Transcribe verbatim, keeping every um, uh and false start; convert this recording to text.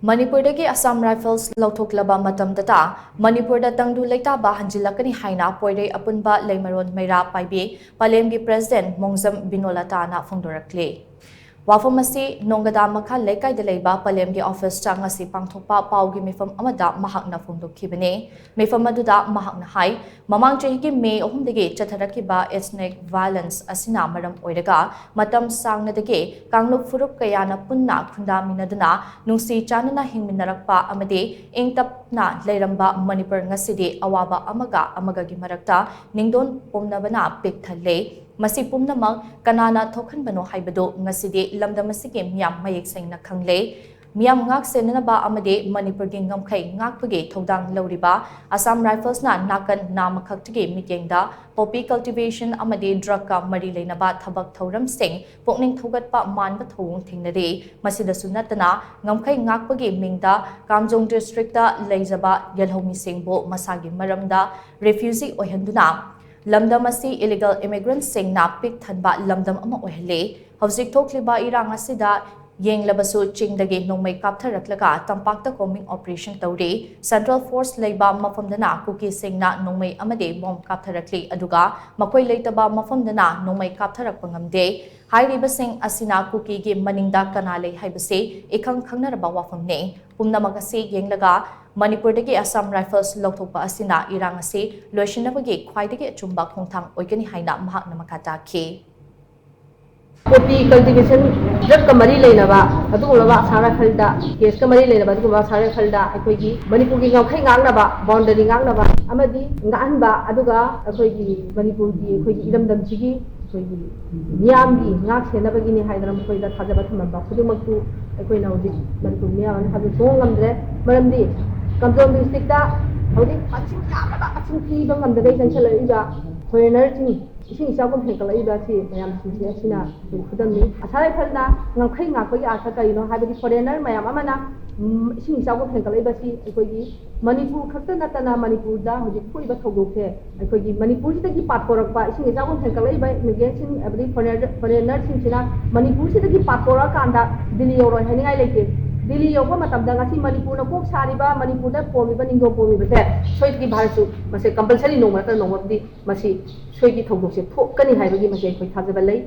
ꯃꯅꯤꯄꯨꯔꯗꯒꯤ ꯑꯁꯥꯝ ꯔꯥꯏꯐꯜꯁ ꯂꯧꯊꯣꯛꯂꯕ ꯃꯇꯝꯗꯇ ꯃꯅꯤꯄꯨꯔꯗ ꯇꯪꯗꯨ ꯂꯩꯇꯥꯕ ꯍꯟꯖꯤꯜꯂꯛꯀꯅꯤ ꯍꯥꯏꯅ ꯄꯣꯏꯔꯩ ꯑꯄꯨꯟꯕ ꯂꯩꯃꯔꯣꯟ ꯃꯩꯔꯥ ꯄꯥꯏꯕꯤ ꯄꯂꯦꯝꯒꯤ ꯄ꯭ꯔꯦꯁꯤꯗꯦꯟꯠ ꯃꯣꯡꯖꯝ ꯕꯤꯅꯣꯂꯇꯥꯅ ꯐꯣꯡꯗꯣꯔꯛꯂꯤ꯫ ꯋꯥꯐꯝ ꯑꯁꯤ ꯅꯣꯡꯒꯗꯥ ꯃꯈꯥ ꯂꯩꯀꯥꯏꯗ ꯂꯩꯕ ꯄꯂꯦꯝꯒꯤ ꯑꯣꯐꯤꯁꯇ ꯉꯁꯤ ꯄꯥꯡꯊꯣꯛꯄ ꯄꯥꯎꯒꯤ ꯃꯤꯐꯝ ꯑꯃꯗ ꯃꯍꯥꯛꯅ ꯐꯣꯡꯗꯣꯛꯈꯤꯕꯅꯤ꯫ ꯃꯤꯐꯝ ꯑꯗꯨꯗ ꯃꯍꯥꯛꯅ ꯍꯥꯏ, ꯃꯃꯥꯡ ꯆꯍꯤꯒꯤ ꯃꯦ ꯑꯍꯨꯝꯗꯒꯤ ꯆꯠꯊꯔꯛꯈꯤꯕ ethnic violence ꯑꯁꯤꯅ ꯃꯔꯝ ꯑꯣꯏꯔꯒ ꯃꯇꯝ ꯁꯥꯡꯅꯗꯒꯤ ꯀꯥꯡꯂꯨꯞ ꯐꯨꯔꯨꯞ ꯀꯌꯥꯅ ꯄꯨꯟꯅ ꯈꯨꯟꯗꯥꯃꯤꯟꯅꯗꯨꯅ ꯅꯨꯡꯁꯤ ꯆꯥꯟꯅꯅ ꯍꯤꯡꯃꯤꯟꯅꯔꯛꯄ ꯑꯃꯗꯤ ꯏꯪ ꯇꯞꯅ ꯂꯩꯔꯝꯕ ꯃꯅꯤꯄꯨꯔ ꯉꯁꯤꯗꯤ ꯑꯋꯥꯕ ꯑꯃꯒ ꯑꯃꯒꯒꯤ ꯃꯔꯛꯇ ꯅꯤꯡꯗꯣꯟ ꯄꯨꯝꯅꯕꯅ ꯄꯤꯛ ꯊꯜꯂꯦ꯫ ꯃꯁꯤ ꯄꯨꯝꯅꯃꯛ ꯀꯅꯥꯅ ꯊꯣꯛꯍꯟꯕꯅꯣ ꯍꯥꯏꯕꯗꯨ ꯉꯁꯤꯗꯤ ꯂꯝꯗꯝ ꯑꯁꯤꯒꯤ ꯃꯤꯌꯥꯝ ꯃꯌꯦꯛ ꯁꯦꯡꯅ ꯈꯪꯂꯦ꯫ ꯃꯤꯌꯥꯝ ꯉꯥꯛ ꯁꯦꯟꯅꯅꯕ ꯑꯃꯗꯤ ꯃꯅꯤꯄꯨꯔꯒꯤ ꯉꯝꯈꯩ ꯉꯥꯛꯄꯒꯤ ꯊꯧꯗꯥꯡ ꯂꯧꯔꯤꯕ ꯑꯁꯥꯝ ꯔꯥꯏꯐꯜꯁꯅ ꯅꯥꯀꯟ ꯅꯥꯝꯃꯈꯛꯇꯒꯤ ꯃꯤꯠꯌꯦꯡꯗ poppy cultivation ꯑꯃꯗꯤ drugꯀ ꯃꯔꯤ ꯂꯩꯅꯕ ꯊꯕꯛ ꯊꯧꯔꯝꯁꯤꯡ ꯄꯨꯛꯅꯤꯡ ꯊꯧꯒꯠꯄ ꯃꯥꯟꯕ ꯊꯧꯑꯣꯡ ꯊꯦꯡꯅꯔꯤ꯫ ꯃꯁꯤꯗꯁꯨ ꯅꯠꯇꯅ ꯉꯝꯈꯩ ꯉꯥꯛꯄꯒꯤ ꯃꯤꯡꯗ ꯀꯥꯝꯖꯣꯡ districtꯇ ꯂꯩꯖꯕ ꯌꯦꯜꯍꯧꯃꯤꯁꯤꯡꯕꯨ ꯃꯁꯥꯒꯤ ꯃꯔꯝꯗ refugee ꯑꯣꯏꯍꯟꯗꯨꯅ ꯂꯝꯗꯝ ꯑꯁꯤ illegal immigrantꯁꯤꯡꯅ ꯄꯤꯛ ꯊꯟꯕ ꯂꯝꯗꯝ ꯑꯃ ꯑꯣꯏꯍꯜꯂꯤ꯫ ꯍꯧꯖꯤꯛ ꯊꯣꯛꯂꯤꯕ ꯏꯔꯥꯡ ꯑꯁꯤꯗ ꯌꯦꯡꯂꯕꯁꯨ ꯆꯤꯡꯗꯒꯤ ꯅꯣꯡꯃꯩ ꯀꯥꯞꯊꯔꯛꯂꯒ ꯇꯝꯄꯥꯛꯇ combing operation ꯇꯧꯔꯤ꯫ Central force ꯂꯩꯕ ꯃꯐꯝꯗꯅ ꯀꯨꯀꯤꯁꯤꯡꯅ ꯅꯣꯡꯃꯩ ꯑꯃꯗꯤ bomb ꯀꯥꯞꯊꯔꯛꯂꯤ, ꯑꯗꯨꯒ ꯃꯈꯣꯏ ꯂꯩꯇꯕ ꯃꯐꯝꯗꯅ ꯅꯣꯡꯃꯩ ꯀꯥꯞꯊꯔꯛꯄ ꯉꯝꯗꯦ꯫ ꯍꯥꯏꯔꯤꯕꯁꯤꯡ ꯑꯁꯤꯅ ꯀꯨꯀꯤꯒꯤ ꯃꯅꯤꯡꯗ ꯀꯅꯥ ꯂꯩ ꯍꯥꯏꯕꯁꯤ ꯏꯈꯪ ꯈꯪꯅꯔꯕ ꯋꯥꯐꯝꯅꯤ꯫ ꯄꯨꯝꯅꯃꯛ ꯑꯁꯤ ꯌꯦꯡꯂꯒ ꯃꯅꯤꯄꯨꯔꯗꯒꯤ ꯑꯁꯥꯝ ꯔꯥꯏꯐꯜꯁ ꯂꯧꯊꯣꯛꯄ ꯑꯁꯤꯅ ꯏꯔꯥꯡ ꯑꯁꯤ ꯂꯣꯏꯁꯤꯟꯅꯕꯒꯤ ꯈ꯭ꯋꯥꯏꯗꯒꯤ ꯑꯆꯨꯝꯕ ꯈꯣꯡꯊꯥꯡ ꯑꯣꯏꯒꯅꯤ ꯍꯥꯏꯅ ꯃꯍꯥꯛꯅ ꯃꯈꯥ ꯇꯥꯈꯤ꯫ Poppy cultivation, drugꯀ ꯃꯔꯤ ꯂꯩꯅꯕ ꯑꯗꯨꯒꯨꯝꯂꯕ ꯑꯁꯥꯝ ꯔꯥꯏꯐꯜꯗ, caseꯀ ꯃꯔꯤ ꯂꯩꯅꯕ ꯑꯗꯨꯒꯨꯝꯕ ꯑꯁꯥꯝ ꯔꯥꯏꯐꯜꯗ ꯑꯩꯈꯣꯏꯒꯤ ꯃꯅꯤꯄꯨꯔꯒꯤ ꯉꯝꯈꯩ ꯉꯥꯛꯅꯕ, boundary ꯉꯥꯛꯅꯕ ꯑꯃꯗꯤ ꯉꯥꯛꯍꯟꯕ, ꯑꯗꯨꯒ ꯑꯩꯈꯣꯏꯒꯤ ꯃꯅꯤꯄꯨꯔꯒꯤ, ꯑꯩꯈꯣꯏꯒꯤ ꯏꯔꯝꯗꯝꯁꯤꯒꯤ, ꯑꯩꯈꯣꯏꯒꯤ ꯃꯤꯌꯥꯝꯒꯤ ꯉꯥꯛ ꯁꯦꯟꯅꯕꯒꯤꯅꯤ ꯍꯥꯏꯗꯅ ꯃꯈꯣꯏꯗ ꯊꯥꯖꯕ ꯊꯝꯂꯝꯕ ꯈꯨꯗꯤꯡꯃꯛꯇꯨ ꯑꯩꯈꯣꯏꯅ ꯍꯧꯖꯤꯛ ꯃꯅꯤꯄꯨꯔ ꯃꯤꯌꯥꯝ ꯑꯃꯅ ꯊꯥꯖꯕ ꯁꯨꯡꯉꯝ ꯉꯝꯗ꯭ꯔꯦ꯫ ꯃꯔꯝꯗꯤ ꯀꯥꯝꯖꯣꯡ districtꯇ ꯍꯧꯖꯤꯛ ꯃꯁꯤꯡ ꯌꯥꯝꯂꯕ, ꯃꯁꯤꯡ ꯊꯤꯕ ꯉꯝꯗꯕꯩ ꯆꯪꯁꯤꯜꯂꯛꯂꯤꯕ foreignerꯁꯤꯡ, ꯏꯁꯤꯡ ꯏꯆꯥꯎꯒꯨꯝ ꯍꯦꯟꯒꯠꯂꯛꯏꯕ ꯑꯁꯤ ꯃꯌꯥꯝꯁꯤꯡꯁꯦ ꯑꯁꯤꯅ ꯑꯩꯈꯣꯏ ꯈꯨꯗꯝꯅꯤ꯫ ꯑꯁꯥꯝ ꯔꯥꯏꯐꯜꯅ ꯉꯝꯈꯩ ꯉꯥꯛꯄꯒꯤ ꯑꯥꯔꯊ ꯀꯔꯤꯅꯣ ꯍꯥꯏꯕꯗꯤ foreigner ꯃꯌꯥꯝ ꯑꯃꯅ, ꯎꯝ, ꯏꯁꯤꯡ ꯏꯆꯥꯎꯒꯨꯝ ꯍꯦꯟꯒꯠꯂꯛꯏꯕ ꯑꯁꯤ ꯑꯩꯈꯣꯏꯒꯤ ꯃꯅꯤꯄꯨꯔ ꯈꯛꯇ ꯅꯠꯇꯅ ꯃꯅꯤꯄꯨꯔꯗ ꯍꯧꯖꯤꯛ ꯊꯣꯛꯏꯕ ꯊꯧꯗꯣꯛꯁꯦ ꯑꯩꯈꯣꯏꯒꯤ ꯃꯅꯤꯄꯨꯔꯁꯤꯗꯒꯤ ꯄꯥꯊꯣꯔꯛꯄ, ꯏꯁꯤꯡ ꯏꯆꯥꯎꯒꯨꯝ ꯍꯦꯟꯒꯠꯂꯛꯏꯕ immigrantꯁꯤꯡ, ꯍꯥꯏꯕꯗꯤ foreigner, foreignerꯁꯤꯡꯁꯤꯅ ꯃꯅꯤꯄꯨꯔꯁꯤꯗꯒꯤ ꯄꯥꯊꯣꯔꯛꯑꯀꯥꯟꯗ ꯗꯤꯜꯂꯤ ꯌꯧꯔꯣꯏ ꯍꯥꯏꯅꯤꯡꯉꯥꯏ ꯂꯩꯇꯦ꯫ ꯗꯤꯜꯂꯤ ꯌꯧꯕ ꯃꯇꯝꯗ ꯉꯁꯤ ꯃꯅꯤꯄꯨꯔꯅ ꯀꯣꯛ ꯁꯥꯔꯤꯕ, ꯃꯅꯤꯄꯨꯔꯗ ꯄꯣꯝꯃꯤꯕ, ꯅꯤꯡꯗꯣꯝ ꯄꯣꯝꯃꯤꯕꯁꯦ ꯁꯣꯏꯗꯅꯒꯤ ꯚꯥꯔꯠꯁꯨ ꯃꯁꯦ compulsory ꯅꯣꯡꯃ ꯅꯠꯇ꯭ꯔꯒ ꯅꯣꯡꯃꯗꯤ ꯃꯁꯤ ꯁꯣꯏꯒꯤ ꯊꯧꯗꯣꯛꯁꯦ ꯊꯣꯛꯀꯅꯤ ꯍꯥꯏꯕꯒꯤ ꯃꯁꯦ ꯑꯩꯈꯣꯏ ꯊꯥꯖꯕ ꯂꯩ꯫